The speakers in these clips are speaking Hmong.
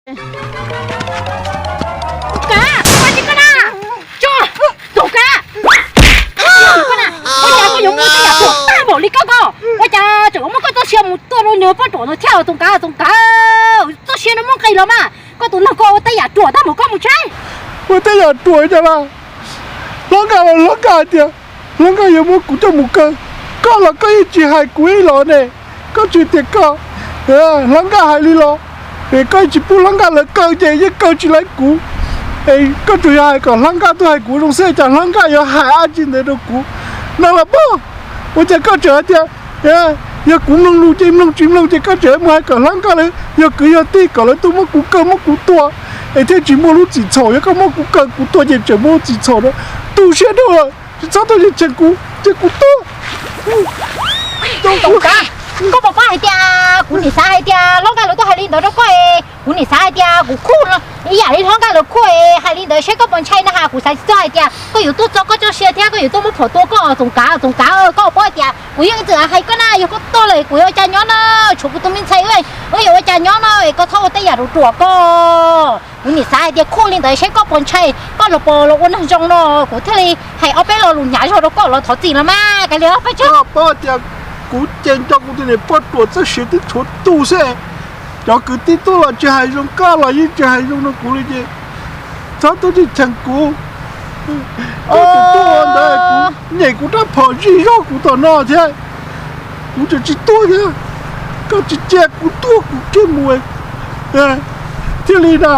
Kav, koj tsis koj na, tso, Txoov Kav, koj na, ua cas koj yuav muaj tej yam ruam tag npaum li koj ko? Ua cas tseem muab koj txoj sia mus tuaj rau nws poj ruam no thiab Txoov Kav, Txoov Kav, txoj sia no muaj nqis los mas koj tus neeg ko ua tej yam ruam tag npaum koj mus tsev. Ua tej yam ruam cas los, Hlob Nkaj los Hlob Nkaj hais tias Hlob Nkaj yuav muab kuv coj mus kaw, koj los koj yeej tsis hais kuv ib los ne, koj tsis tias koj, Hlob Nkaj hais li los, es koj tsis pub Hlob Nkaj lawv kaw ces yeej kaw tsis laiv kuv, es koj tsuas yog hais kom Hlob Nkaj tuaj hais kuv zoo xwb cas Hlob Nkaj yuav hais dab tsi ntawd rau kuv no los pog. Ua cas koj tseem hais tias yog kuv mloog lus ces mloog, tsis mloog ces koj tseem mus hais kom Hlob Nkaj lawv yog kwv yog tij kom lawv tuaj muab kuv kaw muab kuv tua, es thiaj tsis muaj lub txim txhaum. Yog koj muab kuv kaw kuv tua ces tseem muaj lub txim txhaum na. Tu siab dhau lawm, tsis txhob tuaj cheem kuv ces kuv tuag. Txoov Kav, koj puas paub hais tias kuv nim xav hais tias Hlob Nkaj lawv tuaj hais li ntawd rau koj, kuv nim xav hais tias kuv khuj ib yam li Hlob Nkaj lawv khuj hais li ntawd seb koj puas ntshai na has. Kuv xav tsis txog hais tias koj yuav tuaj txo koj txoj sia thiab koj yuav tuaj muab phom tua koj Txoov Kav, Txoov Kav, koj puas paub hais tias kuv yeej txawm hais koj na, yog koj tuag lawm kuv yuav ua cas nyob no, tshuav kuv tus me ntxhais wb yuav ua cas nyob no, es koj txhob ua tej yam ruam ruam ko. Kuv nim xav hais tias khuj li ntawd seb koj puas ntshai, koj los puas los ua neeg zoo no, kuv thiaj li hais ob peb lo lus hnyav zog rau koj los thov txim los mas. Kav liam, Paj Tsawg, koj paub tias kuv ces nco kuv tus niam poj ruam txoj sia twb tshuav tu xwb, cov kwv tij tuaj los tsis hais zoo, koj los yeej tsis hais zoo rau kuv li ces txhob tuaj tsis cheem kuv. Koj tus tuaj ntawd kuv nyem kuv rab phom zij zog kuv tom no thiab, kuv tseem tsis tuag thiab. Koj tsis cia kuv tuag kuv kiag mus thiaj li na,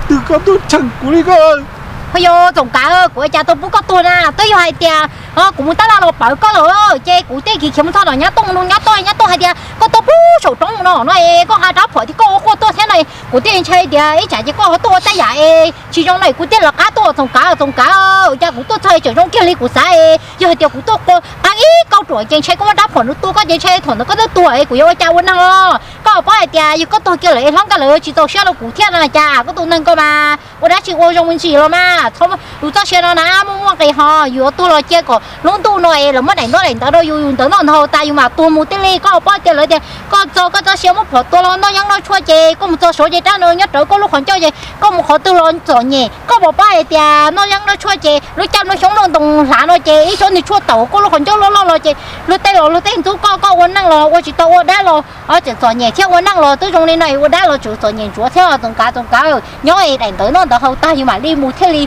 twb koj tuaj cheem kuv li koj. Ho yog Txoov Kav, kuv ua cas tuaj pub koj tuag na? Twb yog hais tias kuv mus tab laj los pawv koj lawm ces kuv thiaj khiav mus txog tom nyab tooj no, nyab tooj, nyab tooj hais tias koj tuaj pub saum roob no no es koj nqa rab phom thiab koj ua quaj tuaj thiab no, kuv thiaj ntshai tias ib tsam ces koj ho tuaj ua tej yam es tsis zoo no es kuv thiaj lawv qab tuaj. Txoov Kav, Txoov Kav, cas kuv tuaj txog tseem zoo kiag li kuv xav. Yog hais tias kuv tuaj ua qab ib kauj ruam ces ntshai koj muab rab phom no tua koj ces ntshai thaum ntawd koj twb tuag es kuv yuav ua cas ua neeg os? Koj paub hais tias yog koj tuag kiag lawm es Hlob Nkaj lawv tsis txaus siab rau kuv thiab no cas koj tus neeg ko mas ua dab tsi ua zoo ua ntsis los mas txhob, tus txoj sia no na muaj muaj nqis ho, yus yuav tuag los cia kom lub ntuj no es lawv muab daim ntaub daim ntawv rau yus, yus ntawv noj ntawv haus tas yus mam tuag mus thiaj li. Koj paub tias lawv tias koj txo koj txoj sia muab phom tua los noj yeeb noj tshuaj ces koj mus txog saud ces rab no nyob rawv koj lub qhov ncauj ces koj mus qhov twg los txom nyem. Koj puas paub hais tias noj yeeb noj tshuaj ces lub caij noj xyoob noj ntoo hlav no ces ib tsob niag tshuaj tawm koj lub qhov ncauj loj loj los ces luag tej los luag tej ntxub koj, koj ua neej los ua tsis tau, ua dab los tseem txom nyem thiab, ua neej los twb zoo li no es ua dab los tseem txom nyem ntsuav thiab. Txoov Kav, Txoov Kav, nyob es daim ntawv noj ntawv haus tag yus mam li mus thiaj li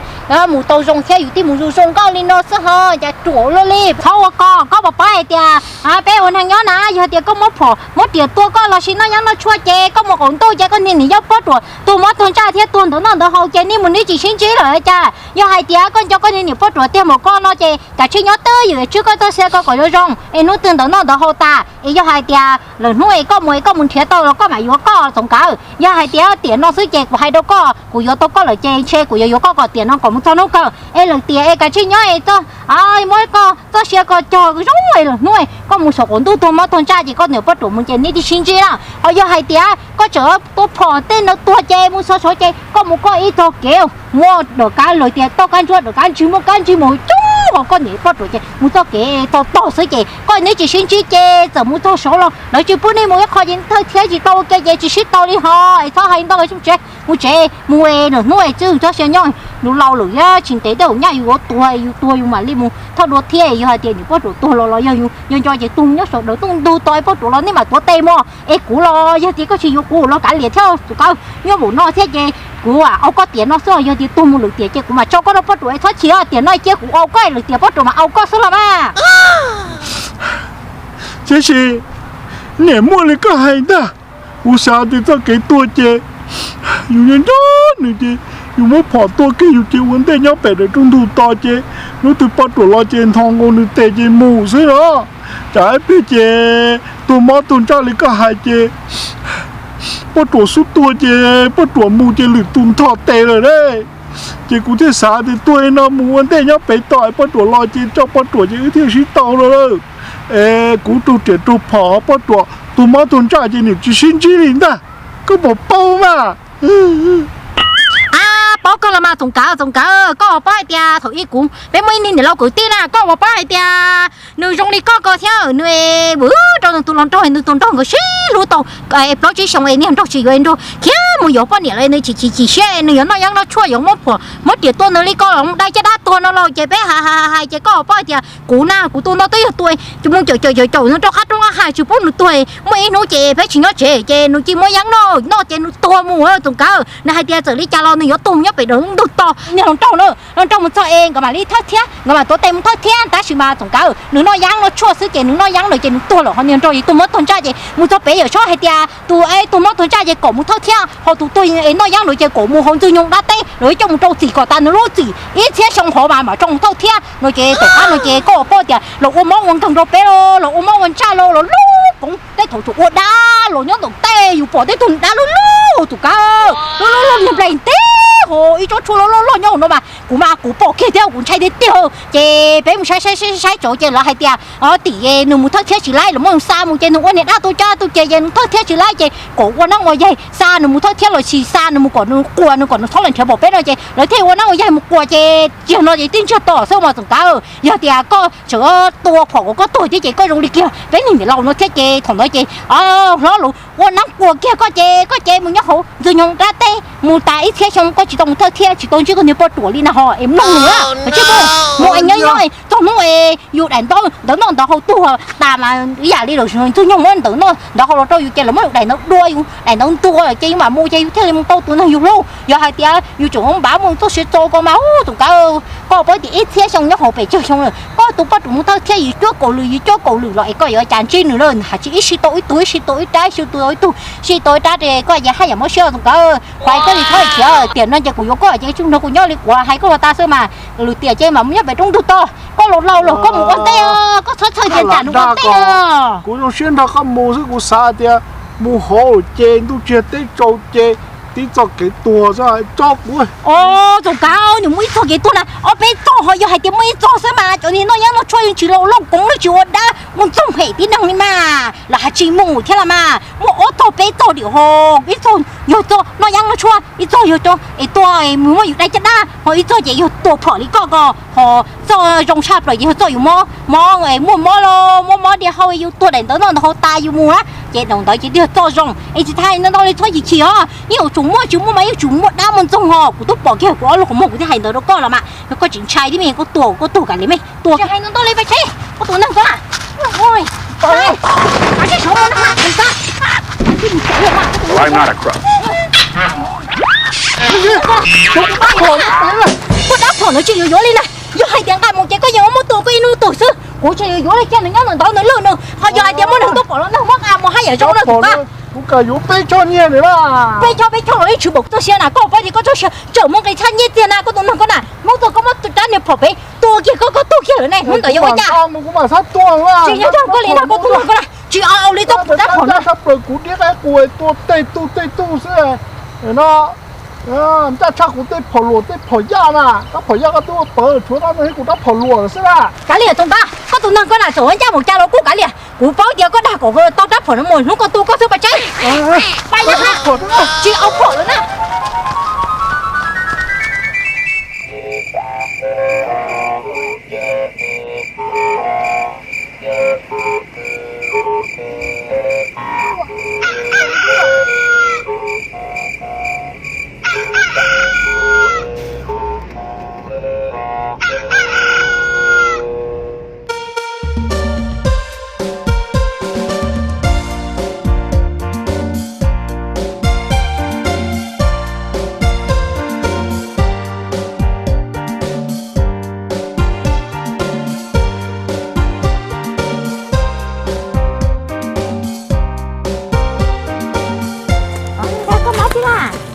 mus tau zoo thiab yus thiaj mus zoo zoo nkauj li no xwb ho. Cas ruam luaj li, txhob ua ko. Koj puas paub hais tias peb ua neeg nyob na yog tias koj muab phom muab riam tua koj los sis noj yeeb noj tshuaj ces koj mus qaum ntuj ces koj niag niam yau poj ruam tuag mob tuag ntsaj thiab tuag ntawv noj ntawv haus ces nej mus nej tsis sib ntsib lawm cas? Yog hais tias koj nco koj niag niam poj ruam tiag npaum koj no ces kav tsij nyob twj ywm tswb koj txoj sia ko kom zoo zoo es hnub twg ntawv noj ntawv haus tas es yog hais tias lwm hnub es koj mus es koj mus nrhiav tau los koj mam yuav koj Txoov Kav. Yog hais tias tiam no xwb ces kuv hais rau koj, kuv yuav tau koj lawm ces ntshe kuv yuav yuav koj kom tiam no kom mus txog hnub kawg es lwm tiam es kav tsij nyob es muab koj txoj sia ko cog zoo es lwm hnub koj mus saum qaum ntuj tuag mob tuag ntsaj ces koj niam poj ruam mus ces nej tsis sib ntsib na. Ho yog hais tias koj tseem tua phom tej no tuag ces mus txog saud ces koj mus koj ib tog kev muaj dawm kab lawm tias toj kab ntsuab dawm kab ntsig muaj kab ntsig mus coob ho koj niam poj ruam ces mus txoj kev tog tog xwb ces koj neb tsis sib ntsib ces txawm mus txog saud los lawv tsis pub nej mus ib qho ces thawj thiab tsis tau ua ke ces tsis sib tau li ho es txhob hais ntau mus tsev mus tsev mus es lwm hnub es twb txhob sia nyob, yus laus lawm thiab tsis ntev tej zaum nyaj yus yuav tuag yus tuag yus mam li mus thauj dua thiab. Yog hais tias niam poj ruam tuag los los yog yus nco nco ces tuag mus nyob saum dawm tooj ntug tos es poj ruam los nej mam tuav tes mus es kuv los yog tias koj tsis yuav kuv los kav liam thiab Txoov Kav, nyob npaum no thiab ces kuv au koj tiam no xwb, yog tias tuag mus lwm tiam ces kuv mam tso koj rau poj ruam es txhob chim, tiam no cia kuv au koj lwm tiam poj ruam mam au koj xwb los mas. Tiam sis niam muaj li koj hais ntag, kuv xav tias txoj kev tuag ces yus nyob nco nws ces yus muab phom tua kiag yus ces ua ntej nyob pem dawm rooj ntug tos ces hnub twg poj ruam los ces nthos nkaus nws tes ces mus xwb los. Tsam ib pliag ces tuag mob tuag ntsaj li koj hais ces poj ruam xub tuag ces poj ruam mus ces lwm tus nthos tes lawm ne. Ces kuv thiaj xav tias tuag li no mus ua ntej nyob pem tos es poj ruam los ces tso poj ruam ces wb thiaj sib tau lawm. Es kuv raug riam raug phom poj ruam tuag mob tuag ntsaj ces nws tsis sib ntsib li ntag. Koj puas paub mas? Paub kawg Mas Txoov Kav, Txoov Kav, koj puas paub hais tias thaum ub kuv, peb muaj ib niag niam laus kwv tij na, koj puas paub hais tias nws zoo li koj ko thiab, nws vwm rau nws tus hluas nraug, nws tus hluas nraug nkawd sib hlub tau plaub tsib xyoo es niag nraug tsis yuav nraug, khiav mus yuav poj niam lawm, nws chim chim chim siab, nws yuav noj yeeb noj tshuaj, yuav muab phuam muab riam tua nws li ko los dai caj dab tuag no los ces peb hais hais hais ces koj puas paub hais tias kuv na, kuv tus no twb yog tus mus caum caum caum caum nws rau qab roob qab hav tsis pub nws tuag, muaj ib hnub ces peb tsis nyob tsev ces nws cia muab yeeb noj noj ces nws tuag mus. Txoov Kav, nws hais tias txawm li cas los nws yuav tuag mus nyob pem daim ntug to. Niag hluas nraug na, hluas nraug mus txog es nkawd mam li thawj thiab, nkawd mam tuav tes mus thawj thiab, tab sis mas Txoov Kav, nws noj yeeb noj tshuaj xwb ces nws noj yeeb lawm ces nws tuag lawm, ho niag nraug ces tuag muab tuag ntsaj ces mus txog pem yawm saub hais tias tus es tuag muab tuag ntsaj ces kom mus thawj thiab, ho tus tuag es noj yeeb lawm ces kom mus hauv Ntxwg Nyoog dab teb los coj mus rau txim kom tas nws lub txim ib txhiab xyoo hov mas mam tso mus thawj thiab no ces tom qab no ces koj puas paub tias los ua mob ua nkeeg rau peb los, los ua mob ua ntsaj los, los lub koov tej thaum tsuas ua dab los nyob ntawm tej yus pom tej tug dab lub lub Txoov Kav, lub lub lub niag nplai teb ho ib tsob tshuaj loj loj loj nyob hauv no mas kuv mas kuv pom kiag thiab kuv ntshai tiag tiag. Ces peb mus saib saib saib saib tsauv ces lawv hais tias tim nws mus thawj thiab tsis laib, lawv muab nws xa mus ces nws ua niag dab tu cab tu ces ces nws thawj thiab tsis laib ces kom ua neeb ua yaig xa nws mus thawj thiab los sis xa nws mus kom nws quas nws kom nws txhob los nrhiav pom peb no ces lawv thiaj ua neeb ua yaig mus quas ces tiag no ces tib ntsiag to xwb mas Txoov Kav. Yog tias koj tseem tua phom kom koj tuag thiab ces koj zoo li kiag peb niag niam laus no thiab ces thaum ntawd ces hlob lus ua neeb quas kiag koj ces koj ces mus nyob hauv Ntxwg Nyoog dab teb mus tas ib txhiab xyoo koj tsis tau mus thawj thiab tsis tau ntsib koj niag poj ruam li na ho es mloog nws, mus es nyob nyob txog hnub es yus daim ntawv ntawv noj ntawv haus tuag tas mas ib yam li lawm Ntxwg Nyoog muab ntawv noj ntawv haus los rau yus ces lawv muab yus daim ntawv dua yus daim ntawv ntua ces yus mam mus ces yus thiaj li mus tau tus neeg yus hlub. Yog hais tias yus tseem npav mus txoj sia txaus ko mas ub Txoov Kav, koj puas tias ib txhiab xyoo nyob hauv pem tsawg xyoo lawm koj tus poj ruam mus thawj thiab yus cuab kaus lwm yus cuab kaus lwm los es koj yuav cas ntsib nws lawm, hais tsis ib sij tau ib tug ib sij tau ib rab ib sij tau ib tug sij tau ib rab ces koj yog haj yam mob siab Txoov Kav. Qhov koj li txhob tiam no ces kuv yuav koj ces tsij nrog kuv nyob li kuv hais koj los tas xwb mas, lwm tiam ces mam mus nyob pem roob ntug toj, koj laus laus los koj mus ua ntej os, koj txhob txhawj tias nram nws ua ntej os. Kuv zoo siab nrog koj mus xwb, kuv xav tias mus hauv ces ntuj tsiag teb tsaus ces tib txoj kev tuag xwb tso kuv. Os Txoov Kav, nws muaj ib txoj kev tuag na, ob peb txoj ho yog hais tias muaj ib txoj xwb mas cov niag noj yeeb noj tshuaj yeej tsis laus lauj koov lawm tsis ua dab ua ntxoog hem tib neeg li mas los hais tsis mus thiab los mas muaj ob txoj peb txoj dim ho ib txoj yog txoj noj yeeb noj tshuaj ib txoj yog es tua mus muab yus dai caj dab ho ib txoj ces yog tua phom li koj ko ho txoj zoo tshaj plaws ces yog txoj yus mob mob muaj mob los muaj mob diav hau yus tua daim ntawv noj ntawv haus tas yus mus na ces daim ntawd ces twb yog txoj zoo es tsis tas hais ntau li txhob chim chim os, yeej yuav tsum muaj tsis muaj mas yeej tsum muaj dab muaj ntxoog ho kuv twb pom kiag kuv ob lub qhov muag kuv thiaj hais ntawd rau koj los mas yog koj tsis ntshai thiab mas koj tuag koj tuag kam li me tuag. Hais ntau li pes tseg koj tus neeg ko na. Koj dab phom no tsis yuav yuav li na, yog hais tias nqa mus ces koj yeej muab tua koj ib hnub twg xwb, kuv tsis yuav yuav li cas nws nyob ntawm ntawd nws lwj nws ho yog hais tias muaj neeg tuaj pom los nws muab nqa mus haj yam zoo na tus pab. Kuv kam yuav peb choj nyiaj li na. Peb choj peb choj los ib tshwm npaum txoj sia na koj pab ces koj txoj sia tseem muaj nqi tshaj nyiaj tiag na koj tus neeg ko na, hnub twg koj muab rab niag phom pem tua kiag koj koj tuag kiag lawm ne hnub ntawd yuav ua cas? Tsis yog koj li na koj tus neeg ko na, tsis au li txoj rab phom no. Kuv diab qab qus tua tej tug tej tug xwb no. Ncaj tshaj kuv tej phom luam tej phom yaj na, rab phom yaj koj twb ua pawv tshuav rab no kuv rab phom luam xwb na. Kav liam Txoov Kav, koj tus neeg ko na txawm ua ncaj npaum cas los kuj kav liam, kuv paub tias koj dag kom tau rab phom no mus hnub koj tuag koj xwb pab tseg. Tsis au phom lawm na.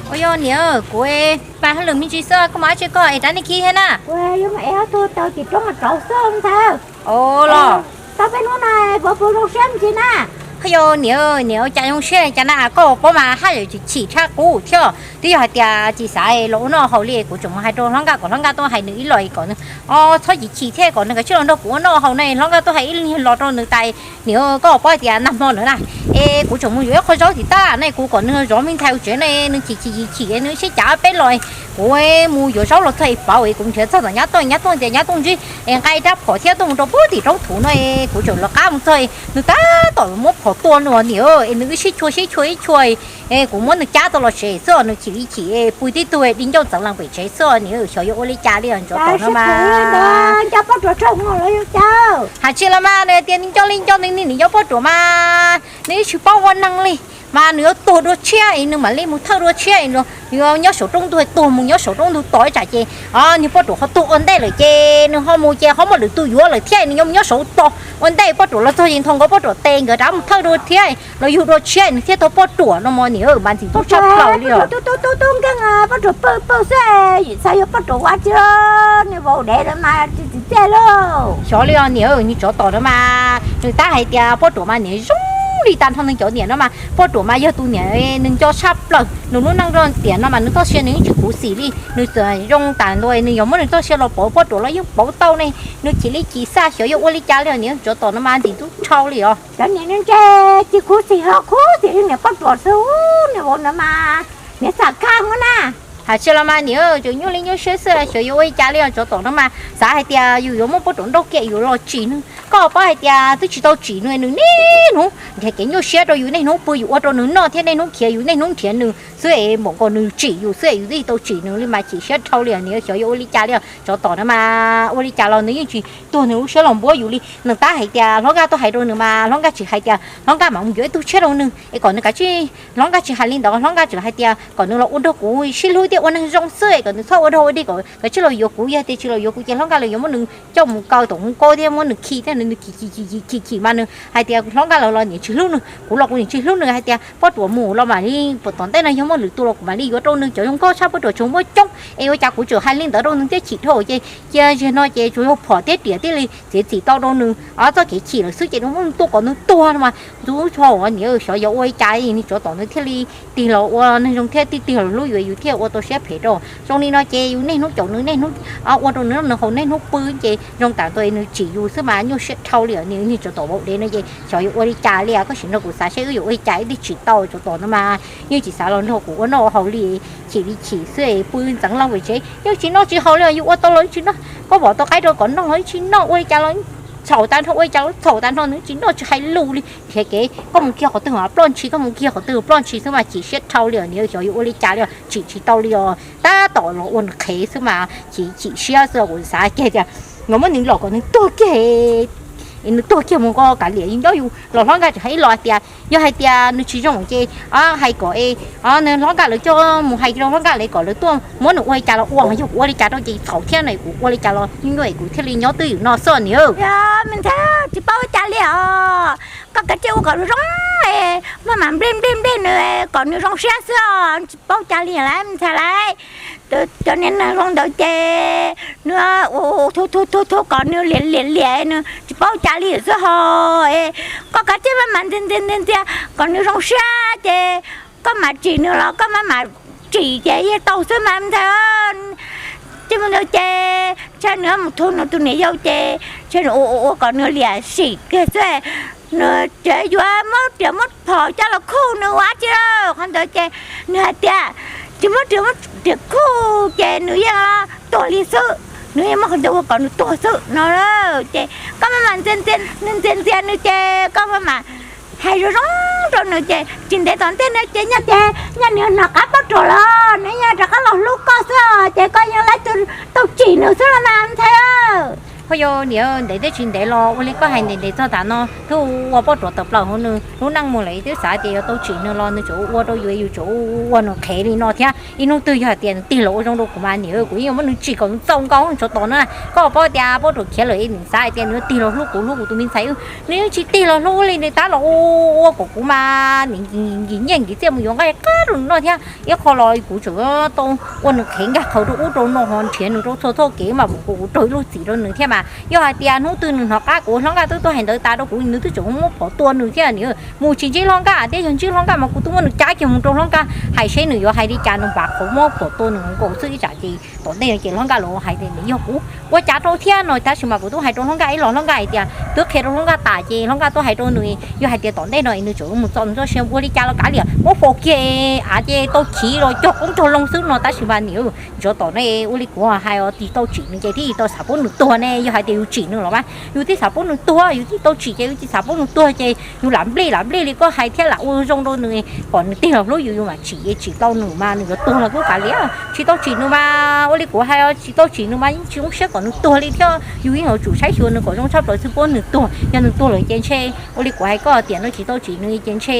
Ua yog niam, kuv pais hauj lwm me ntsis xwb, koj mus dab tsi koj es rab niag khib thiab na? Kuv yuav mus ev ob tug taws tim roob rauv xwb ntxawg. Los tau peb hnub no puas puas zoo siab me ntsis na? Qhov yog niam, niam ua cas zoo siab cas na, koj paub mas haj yam chim chim tshaj qub thiab. Twb yog hais tias tsis xav los ua noj haus li, kuv tseem mus hais rau hlob Nkaj kom hlob Nkaj tuaj hais nws ib los kom nws, o, txhob chim chim thiab kom nws kav tsij los nrog kuv ua noj haus na. Hlob Nkaj tuaj hais ib los rau nws tas, niam, koj paub hais tias nag hmo ntawd na, es kuv tseem mus yuav ib qho zaub tim tab laj na, kuv kom nws zov me ntxhais ua tsev na, nws chim chim chim chim nws sib cav peb los, kuv mus yuav zaub los txog es pauv es kuv nrhiav txog tom nyab Tooj, nyab Tooj tias nyab Tooj ntsib es nqa rab phom thiab tuaj mus rau puag tim roob thuv no, kuv tseem lawv qab mus txog nws tab tom muab phom tua nws niam, es nws wb sib chua sib chua ib chua, kuv muab nws cab tau los tsev xwb, nws chim li chim pw tib tug di ncauj txeev lees pem tsev xwb niam, xyov yuav ua li cas li os tsov tom no mas. Hais tsis los mas nws tias nws nco li nco nws, nws nco poj ruam mas nws yeej tsis paub ua neeg li, mas nws yuav tuag dua tshiab es nws mam li mus thawj dua tshiab, nws yuav nyob saum roob ntug tuag mus nyob saum roob ntug tos ib tsam ces niag poj ruam ho tuag ua ntej lawm ces nws ho mus ces ho muaj lwm tus yuav lawm thiab, nws yuav mus nyob saum tog ua ntej poj ruam los txog ces nthos nkaus poj ruam tes nkawd rov mus thawj dua thiab los yug dua tshiab nws thiaj tau poj ruam no mas niam, mas ntxim hlub tshaj plaws li os. Tub tub nkeeg poj ruam pw pw xwb, xav yuav poj ruam ua tsi, nws vauv dev lawm mas tsis txim txiaj lauj. Xyov li os niam, nws tsov tom no mas nws tab hais tias poj ruam mas niam zoo li tag nrho nws cov niam no mas poj ruam mas yog tus niam nws nco tshaj plaws, nws lub neej rau tiam no mas nws txoj sia nws yeej tsis khuv xim li, nws txawm zoo tas ntua nws yog muab nws txoj sia los pauv poj ruam los yeej pauv tau ne, nws chim li chim xaj xyov yuav ua li cas li os niam, tsov tom no mas ntxim hlub dhau li os. Cov niam ntsej tsis khuv xim ho khuv xim li niam poj ruam xwb, nws vauv no mas niam xam khaj hub na. Hais tsis los mas niam, tseem nyuaj li nyuaj siab xwb, xyov yuav ua li cas li os tsov tom no mas xav hais tias yus yuav muab poj ruam nrauj kiag yus los tsim nws, koj paub hais tias twb tsis tau tsim nws, nws niaj hnub nrhiav kev nyuaj siab rau yus, niaj hnub pw yus ua rau nws noj thiab niaj hnub khiav yus niaj hnub nrhiav nws xwb es npaum nkaus nws tsim yus xwb es yus twb tsis tau tsim nws li mas chim siab dhau li os niam, xyov yuav ua li cas li os tsov tom no mas ua li cas los nws yeej tsis tuag nws lub siab los npuab yus li. Nws tab hais tias hlob Nkaj tuaj hais rau nws mas hlob Nkaj tsis hais tias hlob Nkaj mam mus yuav ib tug tshiab rau nws es kom nws kav tsij, hlob Nkaj tsis hais li ntawd, hlob Nkaj tseem hais tias kom nws los ua nrog kuv sib hlub thiab ua neeg zoo xwb es kom nws txhob ua dog ua dig, kom kav tsij los yuav kuv, yog tias tsis los yuav kuv ces hlob Nkaj los yuav muab nws coj mus kaw tom hoob kaub thiab muab nws khi thiab nws khi khi khi khi khi mas nws hais tias hlob Nkaj los los niam tsis hlub nws, kuv los kuv niam tsis hlub nws, hais tias poj ruam mus los mam li pom tom ntej no yog muaj lwm tus los kuv mam li yuav rau nws, cov zoo nkauj tshaj poj ruam tseem muaj coob es ua cas kuv tseem hais li ntawd rau nws thiaj chim dhau ces cia ziag no ces tsuas yog phom thiab riam thiaj li txiav txim tau rau nws txoj kev chim lawm xwb ces muab nws tua kom nws tuag no mas ntxub tshua niam, xyov yuav ua li cas nws tsov tom nws thiaj li tig los ua neeg zoo thiab tig tig los hlub yus, yus thiaj ua tau siab phem rau. Zoo li no ces yus niaj hnub caum nws, niaj hnub ua rau nws noj nws haus, niaj hnub pw ces zoo tas ntua nws tsim yus xwb mas nyuaj siab dhau li os niam, tsov tom vauv dev no ces xyov yuav ua li cas li os, koj sim nrog kuv xav seb wb yuav ua li cas wb thiaj tsim tau tsov tom no mas yeej tsis xav los nrog kuv ua noj ua haus li, chim li chim xwb es pw ntxeev loo pem tsev yeej tsis noj tsis haus li os, yus ua tau los yeej tsis noj, koj pom tau qaib rau kom noj los yeej tsis noj, ua li cas los txhaum tag nrho, ua li cas los txhaum tag nrho nws tsis noj tsis hais lus li, nrhiav kev koj mus kiag qhov twg ploj ntshis, koj mus kiag qhov twg ploj ntshis xwb mas chim siab dhau li os niam, xyov yuav ua li cas li os, tsim tsis tau li os, tab tom los ua nws qhev xwb mas chim chim siab xwb os, kuv xav kiag tias los muab nws lom kom nws tuag kiag, nws tuag kiag mus nkaus kav liam yus ncob yus los hlob Nkaj tseem hais ib los hais tias yog hais tias nws tsis zoo ces hais kom nws hlob Nkaj lawv coj mus hais rau hlob Nkaj lawv kom lawv tuaj muab nws ua li cas los ua, yog kuv ua li cas rau ces txhaum thiab no kuv ua li cas los nyuaj nyuaj kuv thiaj li nyob twj ywm no xwb niam. Me ntxhais, tsis paub ua cas li os, koj kav tsij ua kom zoo zoo, maj mam nplij nplij nplij nws kom nws zoo siab xwb os, tsis paub ua cas li lawm me ntxhais lauj. Cov niag neeg zoo ntawd ces nws ua ua ua thuj thuj thuj kom nws liam liam liam nws tsis paub ua cas li xwb ho. Koj kav tsij maj mam ntxias ntxias ntxias ntxias kom nws zoo siab ces koj mam tsim nws los koj maj mam tsim ces yeej tau xwb mas me ntxhais. Txij mus ntawd ces ntshe nws mus thuv nws tus niam yau ces ntshe nws ua ua ua kom nws liam sim kiag xwb, nws tseem yuav muab riam muab phom coj los khuj nws ua dab tsi. Qhov ntawd ces nws hais tias tsis muab riam muab riam khuj ces nws yeej tuag li xwb, nws yeej muab qhov ntawd ua kom nws tuag xwb no. Ces koj maj mam ntxias ntxias nws ces koj maj mam hais zoo zoo rau nws ces tsis ntev tom ntej no ces nyob ces nyob nws hnov qab pab ruam los nws yeej rov qab los hlub koj xwb ces koj yeej laib tau tsim nws xwb los mas ntxhais. Ho yog niam ntev thiab tsis ntev los ua li koj hais ntev ntev txog tav no twb ua poj ruam tawm plaws hauv nws lub neej mus lawm, twb xav tias yuav tau tsim nws los nws tseem ua rau yus, yus tseem ua nws qhev li no thiab. Ib hnub twg yog hais tias nws tig los ua zoo rau kuv mas niam, kuv yeej yuav muab nws tsim kom nws txaus nkaus tsov tom no. Koj paub tias poj ruam khiav lawm nws xav hais tias nws yuav tig los hlub kuv, hlub kuv tus me ntxhais wb, nws yeej tsis tig los hlub li, nws tab los ua ua kom kuv mas nkim nyiaj nkim txiaj mus yuav nqaij qab rau nws noj thiab. Ib qho los kuv tseem tau ua nws qhev nkag qhawv rau ub rau no ho nrhiav nws rau txhua txoj kev mas kuv kuv raug ib lub txim rau nws thiab. Yog hais tias hnub twg nws hnov qab kuv hlob Nkaj twb tuaj hais ntawd tas rau kuv, nws twb tseem muab phom tua nws thiab niam. Mus tsis ntsib hlob Nkaj, thiab yog ntsib hlob Nkaj mas kuv twb muab nws cab kiag mus rau hlob Nkaj, hais seb nws yuav hais li cas, nws npam qhov muab phom tua nws nkaus xwb ib tsam ces tom ntej no ces hlob Nkaj los hais tias yog kuv ua cas rau thiab no, tab sis mas kuv twb hais rau hlob Nkaj ib los, hlob Nkaj hais tias twb qhia rau hlob Nkaj tas ces hlob Nkaj tuaj hais rau nws, yog hais tias tom ntej no nws tseem mus txo nws txoj sia ua li cas los kav liam, muab faus kiag av ces tau chiv los cog qoob cog loo xwb no, tab sis mas niam, tsov tom no ua li kuv hais os, tsis tau tsim nws ces thiaj tsis tau xav pub nws tuag ne. Yog hais tias yus tsim nws los mas yus thiaj xav pub nws tuag, yus thiaj tau tsim ces yus tsis xav pub nws tuag ces yus lam nplij lam nplij li koj hais thiab lam ua zoo rau nws kom nws tig los hlub yus, yus mam tsim, tsim tau nws mas nws yuav tuag los kuj kav liam. Tsis tau tsim nws mas ua li kuv hais os, tsis tau tsim nws mas yeej tsis zoo siab kom nws tuag li thiab, yus yeej yuav tsum saib xyuas nws kom zoo tshaj plaws xwb pub nws tuag. Yog nws tuag lawm ces ntshe ua li kuv hais koj tias no tsis tau tsim nws ces ntshe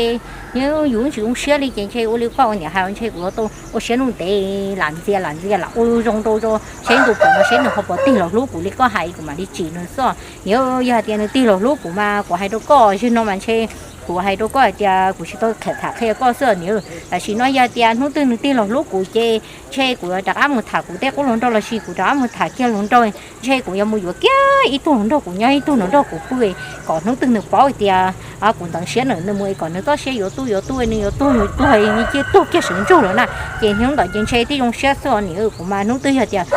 yus yeej tsis zoo siab li ces ntshe ua li koj ua niam hais ntshe kuv yuav tau ua siab ntev lam ntxias lam ntxias lam ua zoo rau seb ntu pom no seb nws ho puas tig los hlub kuv li koj hais kuv mam li tsim nws xwb. Niam, yog hais tias nws tig los hlub kuv mas kuv hais rau koj, zaum no mas ntshe kuv hais rau koj hais tias kuv tsis tau tham qhia koj xwb niam. Tam sim no yog hais tias hnub twg nws tig los hlub kuv ces ntshe kuv rov qab mus tham kuv tej qub hluas nraug los sis kuv rov qab mus tham kiag hluas nraug, ntshe kuv yuav mus yuav kiag ib tug hluas nraug kuv nyob ib tug hluas nraug kuv pw, kom hnub twg nws paub hais tias kuv ntxeev siab ntawm nws mus es kom nws txoj sia yuav tu yuav tu nws yuav tuag nws tuag nws cia tuag kiag sawv ntsug lawm na. Ces hnub ntawd ces ntshe thiaj zoo siab xwb niam. Kuv mas hnub twg yog tias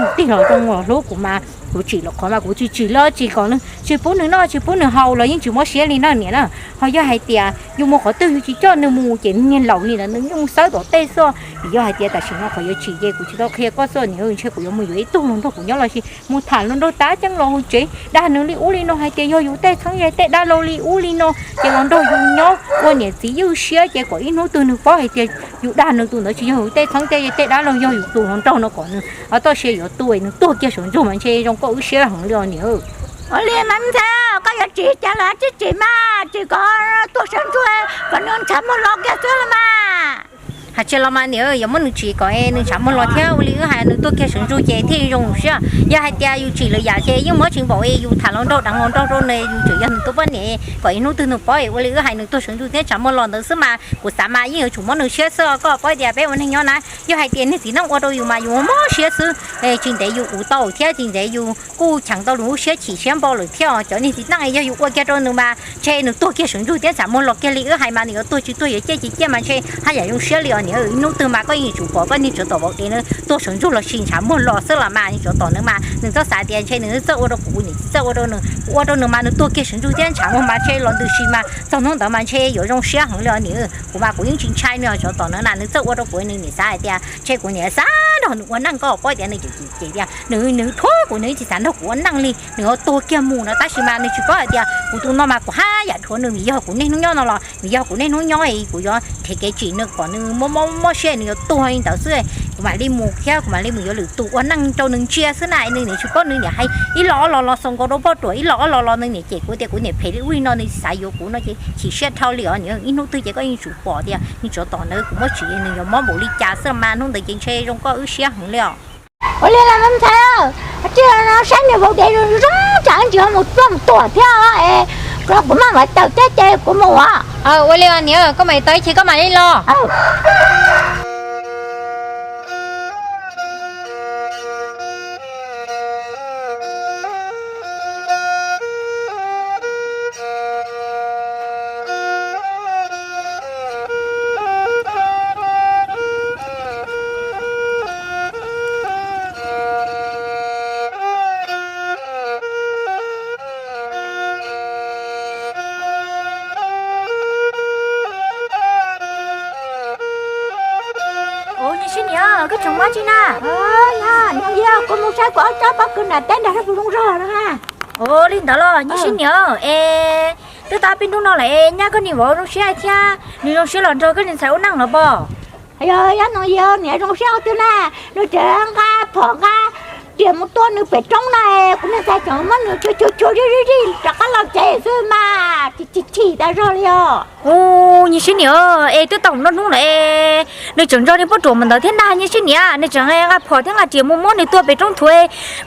nws tig los zoo los hlub kuv mas kuv tsim los qhov mas kuv tsis tsim li tsis kom nws, tsis pub nws noj tsis pub nws haus los yeej tsis mob siab li na niam na. Ho yog hais tias yus mus qhov twg yus tsis coj nws mus ces nws niag laus li ntawd nws yeej mus xawb tom tej xwb. Vim yog hais tias tam sim no qhov yuav tsim ces kuv tsis tau qhia koj xwb niam, ntshe kuv yuav mus yuav ib tug hluas nraug kuv nyob los sis mus tham hluas nraug tab ceeb los hauv tsev dag nws li ub li no hais tias yog yus tej txheeb yog tej dab laug li ub li no, ces los nrog yus nyob ua niam txiv ywj siab ces kom ib hnub twg nws paub hais tias yus dag nws tus ntawd tsis yog yus tej txheeb tej tej dab laug, yog yus tus hluas nraug no kom nws txoj sia yuav tu nws tuag kiag sawv ntsug mas ntshe zoo koj wb siab heev li os niam. Ua li mas ntxhais, koj yuav tsim cas los tsis tsim mas tsim kom tuag sawv ntsug, kom nws ntshav muag los kiag xwb los mas. Hais tsis los mas niam, yuav muab nws tsim kom nws ntshav muag los thiab ua li wb hais nws tuag kiag sawv ntsug ces thiaj zoo siab. Yog hais tias yus tsim lwm yam ces yeej muab tsis npaum es yus tham hluas nraug deev hluas nraug rau nws, yus tseem yog nws tus poj niam, kom ib hnub twg nws paub ua li wb hais nws tuag sawv ntsug thiab ntshav muag los ntawd xwb mas kuv xav mas yeej yuav tsum mob nws siab xwb. Koj paub tias peb ua neeg nyob na, yog hais tias niag txiv neej ua rau yus mas yus mob siab xwb, tsis ntev yus uv tau thiab tsis ntev yus kuj cheem tau lub siab chim siab npaum lawm thiab. Cov niag txiv neej yog yus ua kiag rau nws mas ntshe nws tuag kiag sawv ntsug thiab ntshav muag los kiag li wb hais mas nws yuav tuag tsis tuag yuav ciaj tsis ciaj mas ntshe haj yam zoo siab li os niam. Ib hnub twg mas koj yeej yuav tsum pom koj niag tsov tom vauv dev na tuag sawv ntsug los sis ntshav muag los xwb los mas niag tsov tom na mas nws txhob xav tias ntshe nws txawj ua rau kuv, kuv niam tsis txawj ua rau nws. Kuv ua rau nws mas nws tuag kiag sawv ntsug thiab ntshav muag mas ntshe los ntws si mas txog hnub ntawd mas ntshe yuav zoo siab heev li os niam. Kuv mas kuv yeej tsis ntshai nws tsov tom na na, nws txawj ua rau kuv, nws niam xav hais tias ntshe kuv niam xav nrog nws ua neej, koj paub tias nws cem cem tias nws, nws thuam kuv, nws yeej tsis xav nrog kuv ua neej li, nws yuav tuag kiag mus no. Tab sis mas nws tsis paub hais tias kuv tus no mas kuv haj yam dhuav nws, vim yog kuv niaj hnub nyob no los vim yog kuv niaj hnub nyob es kuv yuav rhe kev tsim nws kom nws mob mob siab nws yuav tuag li ntawd xwb. Kuv mam li mus thiab kuv mam li mus yuav lwm tus ua neej rau nws ntsia xwb na. Nws niam tsis paub, nws niam hais ib los ob los los xaus nkaus rau poj ruam, ib los ob los los nws niam cem kuv tias kuv niam phem li ub li no, nws xav yuav kuv no ces chim siab dhau li os niam. Ib hnub twg ces koj yeej tsum pom tias niag tsov tom ntawd kuv muab tsim nws yuav mob npaum li cas xwb mas hnub ntawd ces ntshe zoo koj wb siab heev li os. Ua li los ntxhais, tsis no saib niag vauv dev zoo zoo tsam tsis mus tuaj mus tuam thiab es kuv maj mam tawm thiab ces kuv mus os. Ua li os niam, koj mam tawm ib chim koj mam li los. Ua, niam sib niam, koj tseem mob tsi na? Yog, kuv mus saib kuv ob tsob pob kws nram teb nrag sab puv zoo zog no. Ua li ntawd los niam sib niam, es twb tau peb hnub no lawm es nyab koj niam vauv zoo siab thiab, nws zoo siab los nrog koj niag ntxhais ua neej los pob? Yog, yog no yog niam zoo siab ua twg na, nws tseem nqa phom nqa riam mus tua nws pem roob na, kuv niag ntxhais tseem muab nws chua chua chua zij zij zij rov qab los tsev xwb mas chim chim tas zog li os. Ua, niam sib niam, es twb tau noj hnub lawm es nws tseem nrog niag poj ruam mus ntawd thiab na niam sib niam, nws tseem nqa phom thiab nqa riam mus muab nws tua pem roob thuv,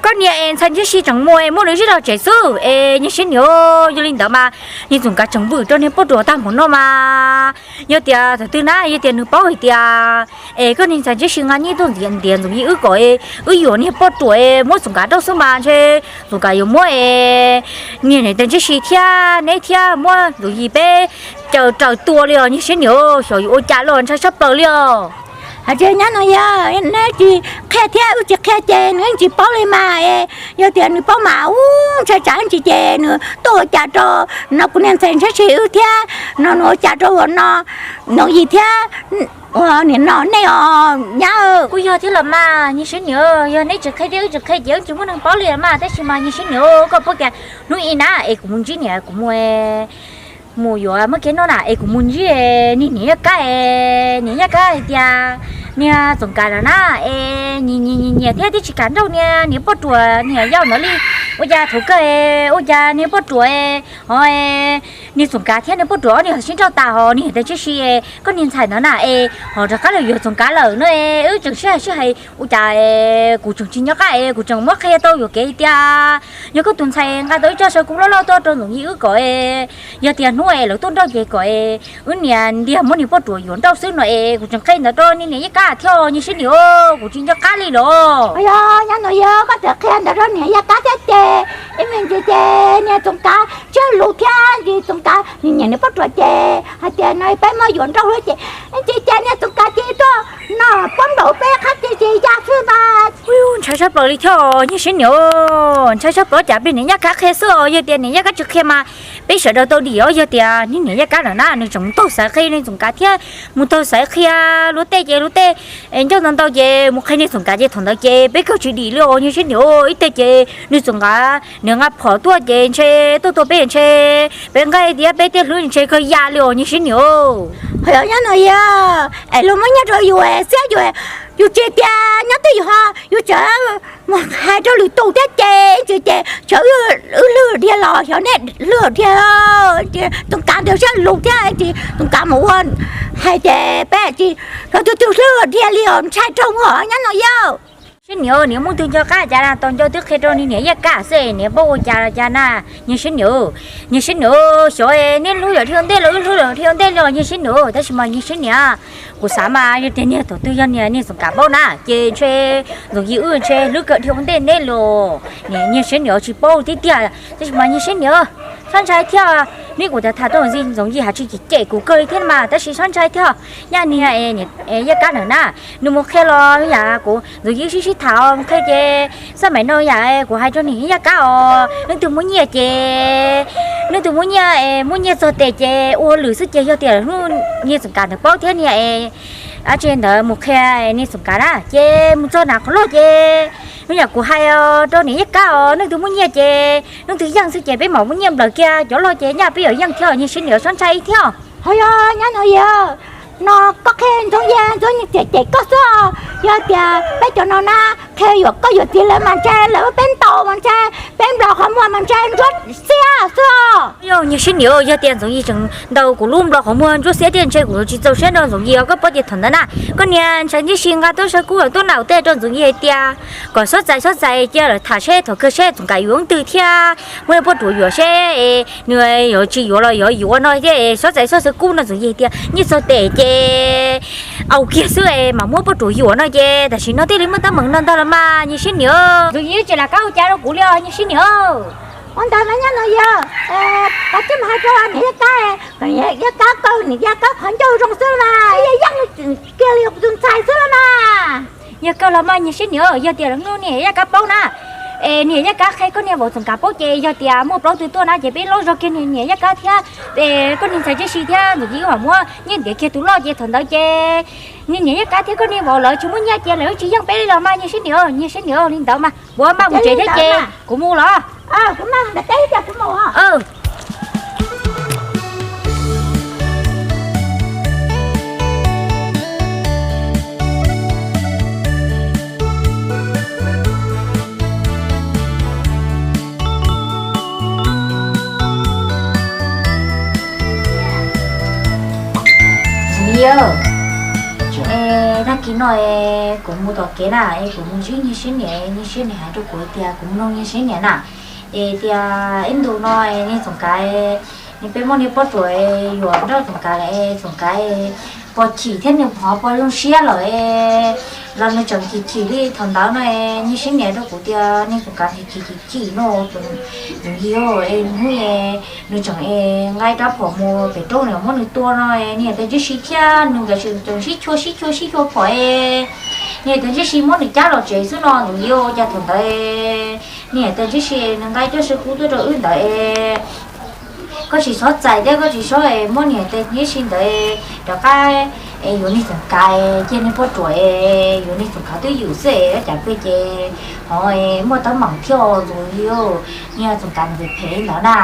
koj niam es ntxhais Ntshiab Si tseem mus es muab nws zij los tsev xwb es niam sib niam, yog li ntawd mas niag txoom kav tseem vwm rau niag poj ruam tag npaum no mas yog tias thaum twg na yog tias nws paub hais tias es koj niag ntxhais Ntshiab Si nqa nyiaj tuaj ntiav ntxoov yig wb kom wb yuav niag poj ruam muab Txoov Kav nrauj xwb mas ntshe Txoov Kav yuav muab es niag niam tais ntsib si thiab neb thiab muab Ntxoov Yim peb caws raws tua li os niag Siab Niam, xyov yuav ua cas los ntshai sab plaws li os. Hais tias nyab no yog neb tsis qhia thiab wb tsis qhia ces nws yeej tsis paub li mas es yog tias nws paub mas ub ntshai tsam ntsis ces nws tuaj ua cas rau no kuv niag ntxhais ntsib si wb thiab no nws ua cas rau ua no Ntxoov Yim thiab ua niam no nej os nyab. Kuj yog thiab los mas niag Siab Niam, yog neb tsis qhia thiab wb tsis qhia ces wb tsis muaj neeg paub li los mas tab sis mas niag Siab Niam koj paub tias hnub ib na es kuv mus ntsib niam kuv mus mus yuav muab kev noj na es kuv mus ntsib niag niam Yaj Kab, niam Yaj Kab hais tias niag Txoov Kav no na es nyiam nyiam nyiam nyiam thiab twb tsis kam nrauj niag niam poj ruam niam yau ntawd li. Ua cas thaum kawg ua cas niag poj ruam ho niag Txoov Kav thiab niag poj ruam ob niag sib nrauj tas ho niam tais ntsib si koj niag ntxhais ntawd na es ho rov qab los yuav Txoov Kav lawm no es wb tseem sib hais sib hais ua cas kuv tseem tsis nco qab es kuv tseem muab qhia tau yuam kev tias yog koj tus ntxhais nqa tau ib tsob saw kub loj loj tuaj rau Ntxoov Yim wb kom es yog tias hnub es lawv tuaj nrauj ces kom es wb niam ntiag muab niag poj ruam yuav nrauj xwb no es kuv tseem qhia ntawd rau niag niam Yaj Kab thiab niag Siab Niam, kuv tsis nco qab li los. Yog nyab no yog koj tseem qhia ntawd rau niam Yaj Kab thiab ces ib me ntsis ces niag Txoov Kav tsawg lus thiab ces Txoov Kav nyiam niag poj ruam ces hais tias no peb muab yuav nrauj xwb ces ib ntsis ces niag Txoov Kav ces tuaj no puab nplaum peb qhab ces ces ya xwb mas. Ntshai sab plaws li thiab niag Siab Niam, ntshai sab plaws cas peb niam Yaj Kab qhia xwb os, yog tias niam Yaj Kab tsis qhia mas peb sawv daws tau dim os, yog tias niag niam Yaj Kab lawm na nws tseem mus taug xaiv qhia niag Txoov Kav thiab mus taug xaiv qhia luag tej ces luag tej ncauj ntau ntau ces mus qhia niag Txoov Kav ces thaum ntawd ces peb kawg tsis dim li os niag Siab Niam, ib teg ces niag Txoov Kav nws nqa phom tuaj ces ntshe tuaj tua peb ntshe peb nqaij thiab peb tej hlwb ntshe kawg ya li os niag Siab Niam. Ho yog nyab no yog es luag muab nyiaj rau yus xiab yus, yus tsis tias nyob twj ywm ho yus tseem mus hais rau lwm tus thiab ces tsis ces tsam wb hlwb dhia los xyov nej hlwb dhia. Txoov Kav ntawd siab lug thiab tsis Txoov Kav mus ua hais ces peb tsis tau tus twg hlwb dhia li os ntshai rau os nyab no yog. Siab Niam, niam muaj twg nco qab cas na, tos nco twb qhia rau niag niam Yaj Kab xwb niam paub ua cas los cas na. Niag Siab Niam, niag Siab Niam, xyov neb hlub yam dhia ua ntej los wb hlub yam dhia ua ntej li os niag Siab Niam, tab sis mas niag Siab Niam, kuv xav mas yog tias niag thaum twg yog niag niag Txoov Kav paub na ces ntshe Ntxoov Yim wb ntshe hlwb kawg dhia ua ntej neb los. Niag Siab Niam tsis paub tiag tiag, tab sis mas niag Siab Niam, txhob ntshai thiab. Neb kuv tham tham rau Ntxoov Yim has tsis cem kuv kawg li thiab mas tab sis txhob ntshai thiab. Nyaj niag Yaj Kab ntawm na, nws mus qhia los yam kuv Ntxoov Yim sib sib tham mus qhia ces xab maim no yam kuv hais rau niag Yaj Kab os, leej twg muaj nyiaj ces leej twg muaj nyiaj, muaj nyiaj txog tes ces ua lwm xwb ces yog tias hnub niag Txoov Kav ntawd paub thiab niag dab tsi ntawd mus qhia niag Txoov Kav na ces mus txog nram qhov loj ces yam kuv hais rau niag Yaj Kab os, leej twg muaj nyiaj ces leej twg yeej xwb ces peb mam muab nyiaj nplawm kiag cov loj ces nyaj peb yuav yeej thiab niag Siab Niam txhob ntshai thiab. Ho yog nyab no yog no koj qhia Ntxoov Yim Ntxoov Yim cem cem koj xwb os, yog tias peb cov no na qhia yuam koj yuam txiv lawv mas ntshe lawv peb ntaus mas ntshe peb nplaus qhov muag mas ntshe ntsuab xiab xwb os. Yog niag Siab Niam, yog tias Ntxoov Yim tseem ntaus kuv lub nplaus qhov muag ntsuab xiab thiab ntshe kuv tsis txaus siab rau Ntxoov Yim os, koj paub tias thaum ntawd na koj niag ntxhais ntsib si nqa tub saw kub tuaj na ua ntej rau Ntxoov Yim hais tias kom xob txais xob txais cia lawv tham seb thaum kawg seb Txoov Kav yuav leej twg thiab muab niag poj ruam yuam seb nws yuav tsis yuav los yuav yuav no thiab xob txais xob txais kub no Ntxoov Yim hais tias nyiaj txog tes ces au kiag xwb es mam muab poj ruam yuam no ces tam sim no thiaj li muaj teeb meem no ntag los mas niag Siab Niam. Ntxoov Yim tsis lam kab ua cas rau kuv li os niag Siab Niam. Ua ntawd mas nyab no yog koj tsis mus hais rau niam Yaj Kab, niam Yaj Kab kaw niam Yaj Kab qhov ncauj zoo xwb mas yeej kiag li kuv tus ntxhais xwb los mas. Yog kawg los mas niag Siab Niam, yog tias lawv hnub niam Yaj Kab paub na, es niam Yaj Kab qhia koj niag vauv Txoov Kav paub ces yog tias muaj plaub tug tuaj na ces peb laub zog kiag niam Yaj Kab thiab, es koj niag ntxhais Tshiab Si thiab Ntxoov Yim wb mam muab nyiaj ntiav kiag tus loj ces thaum ntawd ces niag niam Yaj Kab thiab koj niag vauv lawv tsis muaj nyiaj ces lawv tsis yeej peb li los mas niag Siab Niam, niag Siab Niam li ntawd mas kuv maj mus tsev thiab ces kuv mus los. Ntxoov Yim, es tag kis no es kuv mus tom kev na es kuv mus ntsib niag Siab Niam, niag Siab Niam hais rau kuv tias kuv mus nug niag Siab Niam na, es tias ib ntus no es niag Txoov Kav, niag peb muab niag poj ruam yuam nrauj Txoov Kav lawm es Txoov Kav pos chim thiab nws ho pos zoo siab lawm es Los nws tseem chim chim li thaum ntawd no, nws sib nias rau kuv tias nws txom kav chim chim chim no, Ntxoov Yig, es hnub nws tseem nqa rab phom mus pem roob nws muab nws tua no, nws niam tais ntsib si thiab nws nkawd tseem sib chua sib chua sib chua phom, nws niam tais ntsib si muab nws cab los tsev xwb no Ntxoov Yig. Ua cas thaum ntawd nws niam tais ntsib si nws nqa coj saw kub tuaj rau wb ntawd, koj tsis txhob txais thiab koj tsis txhob muab nws niam tais ntsib si ntawd rov qab yuav nws txom kav, cia nws poj ruam, yuav nws txom kav twj ywm xwb, ua cas pheej ces ho muaj teeb meem thiab Ntxoov Yig, nws txom kav nws phem li ntawd na.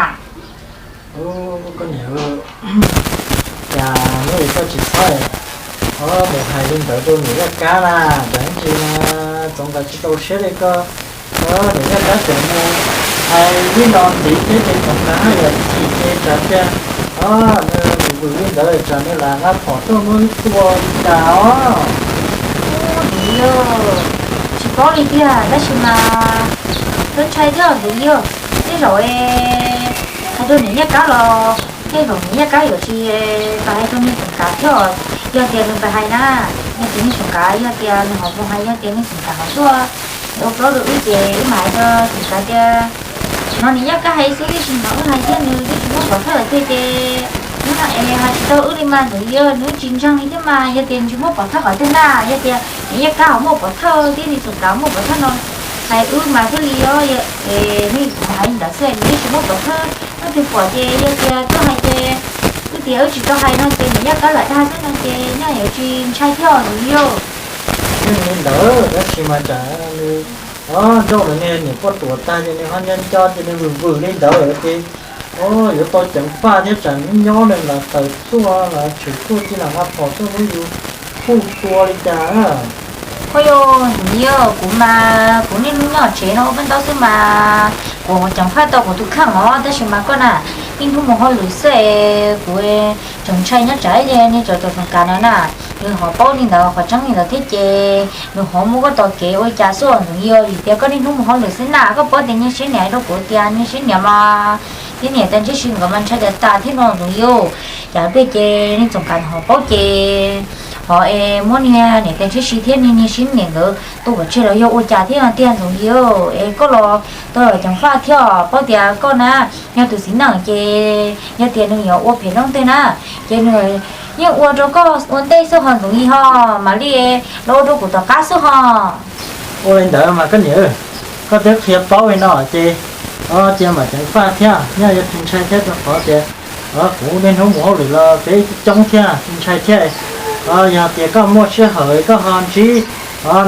Koj niam, cas hnub no koj tsis txhob mus hais li ntawd rau niam Yaj Kab na, tab sis mas Ntxoov Kav tsis tau siab li koj. Niam Yaj Kab tseem mus hais li no ntxiv thiab ces Ntxoov Kav haj yam chim ces tsam tias nws vwm vwm li ntawd tsam nws lam nqa phom tuaj muab tua li cas os. Ntxoov Yig, tsis paub li tiag tab sis mas twb ntshai thiab Ntxoov Yig. Tej zaum hais rau niam Yaj Kab los tej zaum niam Yaj Kab yuav tsis pais hais rau nws txom kav thiab. Yog tias nws pais hais na, yog tias nws txom kav, yog tias nws ho mus hais, yog tias nws txom kav ho tuaj ua plaub rau wb ces wb mam hais rau txom kav tias no niam Yaj Kab hais xwb, tiam sis no wb hais thiab nws twb tsis muab pov thawj qhov twg ces hnub no es hais tsis tau wb li mas Ntxoov Yig, nws tsis ntseeg li thiab mas. Yog tias nws tsis muab pov thawj qhov twg na, yog tias niam Yaj Kab ho muaj pov thawj thiab nws txom kav muaj pov thawj no hais wb mas thiaj li os. Nws kuv hais li ntawd xwb, nws twb tsis muab pov thawj, leej twg pom ces yog tias tuaj hais ces wb tias wb tsis tau hais no ces niam Yaj Kab lam dag xwb no ces nws yuav tsis ntshai thiab Ntxoov Yig. Yeej li ntawd tab sis mas tsam nws nrauj nws niam poj ruam tag ces nws ho nco nco ces nws vwm vwm li ntawd ces yuav tau ceev faj thiab tsam nws nyob nws los tawm tuaj los tshwm tuaj cia lam nqa phom tuaj muab yus hu tua li cas. Ua yog Ntxoov Yig, kuv mas kuv niaj hnub nyob tsev no ua paj ntaub xwb mas kuv ceev faj tau kuv tus kheej os, tab sis mas koj na, niaj hnub mus hauj lwm xwb es kuv tseem ntshai nyob tsam ib ce niag txom txom kav no na. Nws ho paub li ntawd qhov tseeb li ntawd thiab ces nws ho muab koj tos kev ua cas xwb Ntxoov Yig, vim tias koj niaj hnub mus hauj lwm xwb na. Koj paub tias niag siab niam rau kuv tias niag siab niam mas thiab niam tais ntsib si nkawd mas ntshai tas tas thiab no Ntxoov Yig. Cas pheej ces niag txom kav ho paub ces ho es muab niag niam tais ntsib si thiab niag siab niam nkawd tua pov tseg los yog ua cas thiab no tiag Ntxoov Yig. Es koj los tau ceev faj thiab, paub tias koj na yog tus txiv neej ces yog tias nws yuav ua phem leej twg na ces nws yeej ua rau koj ua ntej xwb ho Ntxoov Yig ho, mam li los ua rau kuv tom qab xwb ho. Ua li ntawd mas koj niam, koj twb qhia paub li no ces cia mam ceev faj thiab, nyob yuav tsis ntshai thiab rau qhov tias kuv niaj hnub mus hauj lwm los peb coob thiab tsis ntshai thiab. Yog tias koj muaj sij hawm koj ho ntsib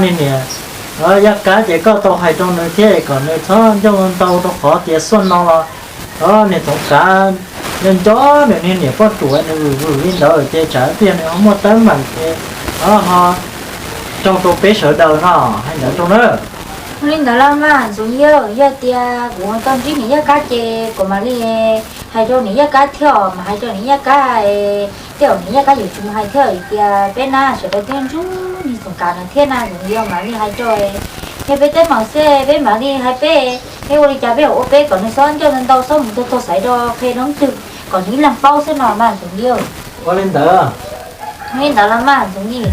niag niam Yaj Kab ces koj tau hais rau nws thiab kom nws txhob ncauj ntau rau qhov tias xuaj no los niag Txoov Kav nco nco nws niag niam poj ruam nws vwm vwm li ntawd ces tsam tiag nws ho muaj teeb meem ces ho raug rau peb sawv daws no, hais ntawd rau na. Ua li ntawd los mas Ntxoov Yig, yog tias kuv tau ntsib niam Yaj Kab ces kuv mam li hais rau niam Yaj Kab thiab, mam hais rau niam Yaj Kab, tej zaum niam Yaj Kab yuav tsis mus hais thiab tias peb na sawv daws twb ntsib niag Txoov Kav no thiab na Ntxoov Yig, mam li hais rau, yog peb teeb meem xwb peb mam li hais peb, peb ua li cas peb ua peb kom nws txhob ncauj ntau ntau txhob mus taug taug xaiv rau qhia leej twg kom nws ib leeg paub xwb no mas Ntxoov Yig. Ua li ntawd, ua li ntawd los mas Ntxoov Yig.